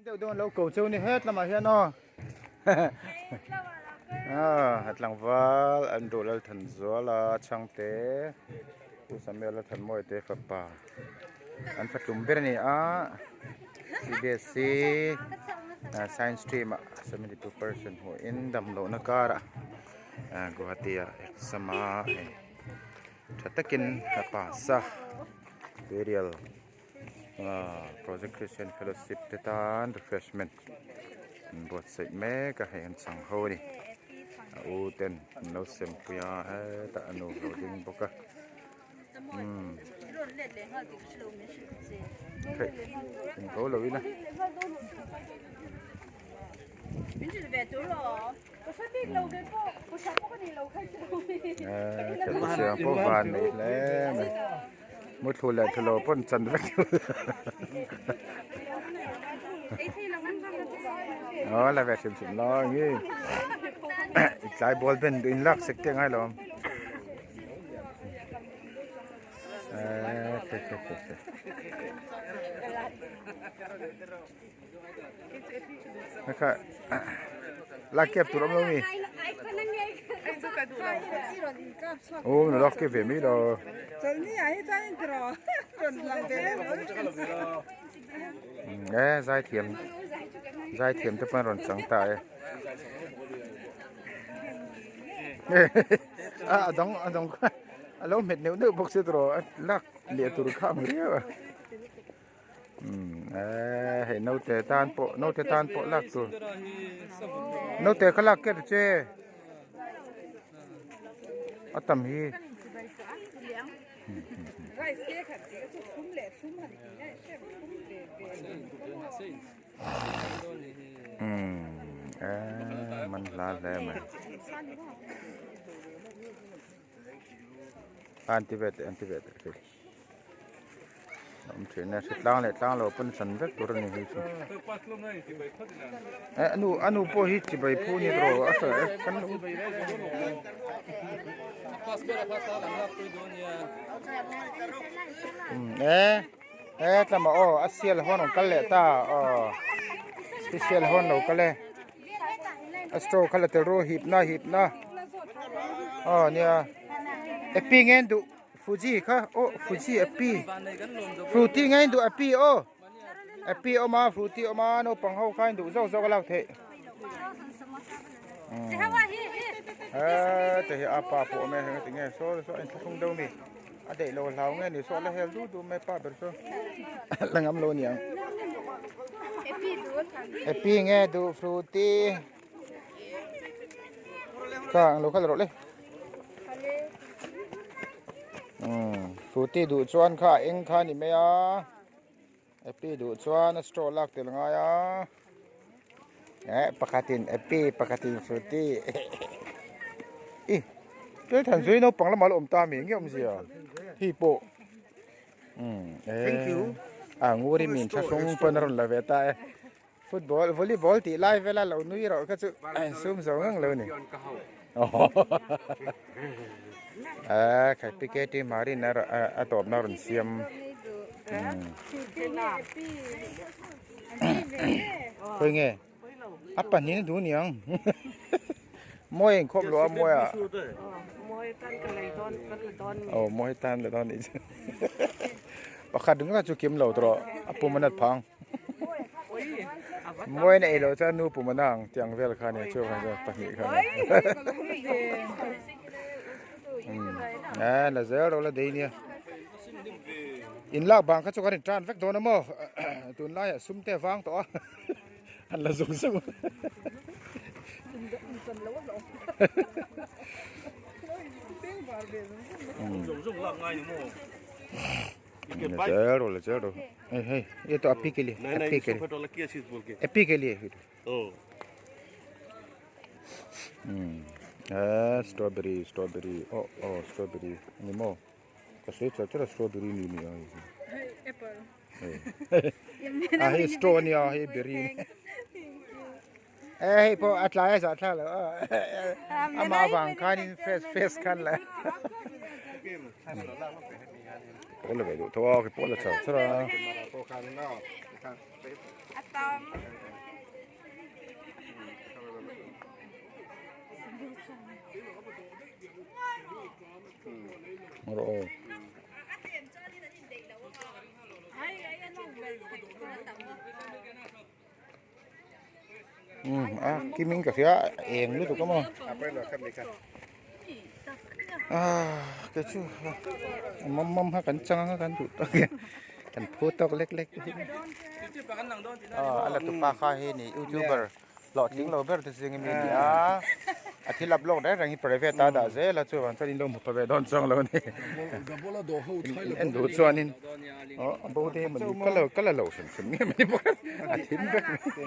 Deuh deuh an lo ko cheu ni het lamah hian aw ah tlangval an duh lal than zual a chhangte Pu Samuel a Thanmawi te fapa an fatlum ber a ni a CBSC science stream ah 72% hmuh in damlohna karah Guwahati ah exam a hei tha takin a pass a burial. Project Christian Fellowship te tan refreshment an buatsaih mek a hei an chang ho a ni a u ten an lo sem pui a hetah a nu lo ding bawk a umm theih in ko lo ila. Siang pawh van nei hle mai muthlu leh thlu lo pawn chan vek aw la ve hrim hrim lo nge i tlai ball ben duh in lak sek te angai lo ang Kha lak kep tur awm lo mi? Aw na lak kep ve mai lo. E zaithiam zaithiam te pawn rawn chang ta e. A dang a dang kha a lo hmet neuh neuh bawk sia tiraw a lak leh tur kha ang riau a. Eee hei naute tan pawh naute tan pawh lak tur naute kha lak kep che a tam hi eee man hla hle mai an ti ve teh an ti ve teh. Awm thin a hri tlang leh tlang lo pawn chan vek tur a ni hi chu eh a nu a nu pawh hi chibai phu ni tawh a sawi e kan eh eh tlama aw a sial hawn rawn kal leh ta aw special hawn lo kal e a straw kha la tel ru hip na hip na aw nia e pi nge duh. Fuji kha aw Fuji api fruity nge in duh api aw api awm a fruity awm a naupang ho kha in duh zawk zawk a lak theih he te hi a pa pawh awm e heng tinge saw saw a inthlahrung deuh a ni a daih lo hlau nge ni saw a la hel duh duh mai pa ber chu la ngam lo aniang api nge duh fruity kha ang lo kal rawh le. Fruity duh chuan kha a eng kha a ni mai a appy duh chuan a straw lak tel ngai a eh pakhatin appy pakhatin fruity ih tel than zui naupang lamah la awm ta mi nge awmzia hi pawh umm eh a nguri min thlahrung pawn a rawn la ve ta e. Football, volleyball tih lai vela lo nui rawh kha chu a insum zo ngang lo ni. Eh, khai PKT Marin a a tawp na rawn siam. Khoi nge? A pahnih na duh niang. Mawi a inkhawm lo a mawi a. Aw mawi tan la dawn nih chu. Pakhat ringawt chu kim lo tawh a pum a nat phang. Mawi na ei loh chuan nu pum a na ang tih ang vel kha a nia chuvang chuan pahnih kha a nia. Eh la zel rawh la dei nia. In lak bang kha chu kan in tan vek dawn a maw tunlaiah sum te a vang tawh a. An la zung zung. Zel ro zel ro. Hey hey, ye to api ke liye. Api ke liye. Api ke liye. Oh. Hmm. Eh, strawberry, strawberry. Oh, oh, strawberry. Ni mo. Ka sui char char strawberry ni ni ai. Apple. A hei straw ania hei berry eh hei pawh a tlai a zah thlak lo amah avang khanin fresh fresh khan la pawh la ve duh tho a khi pawh la char char a. Rawh aw. Um a kiming ka hria eng lutuk a maw ah kei chu mam mam kha kan chang anga kan duh tawk kan phu tawk lek lek te hi a la tupa kha hi ni youtuber hlawhtling lo ber te zing ami a ni a a thil upload reng reng hi private a dah zel a chuvang chuan in lo hmu pha ve dawn chuang lo a ni en duh chuanin aw a bo te hi mawni ka la ka la lo hrim hrim nge mawni bawk a thim vek mai.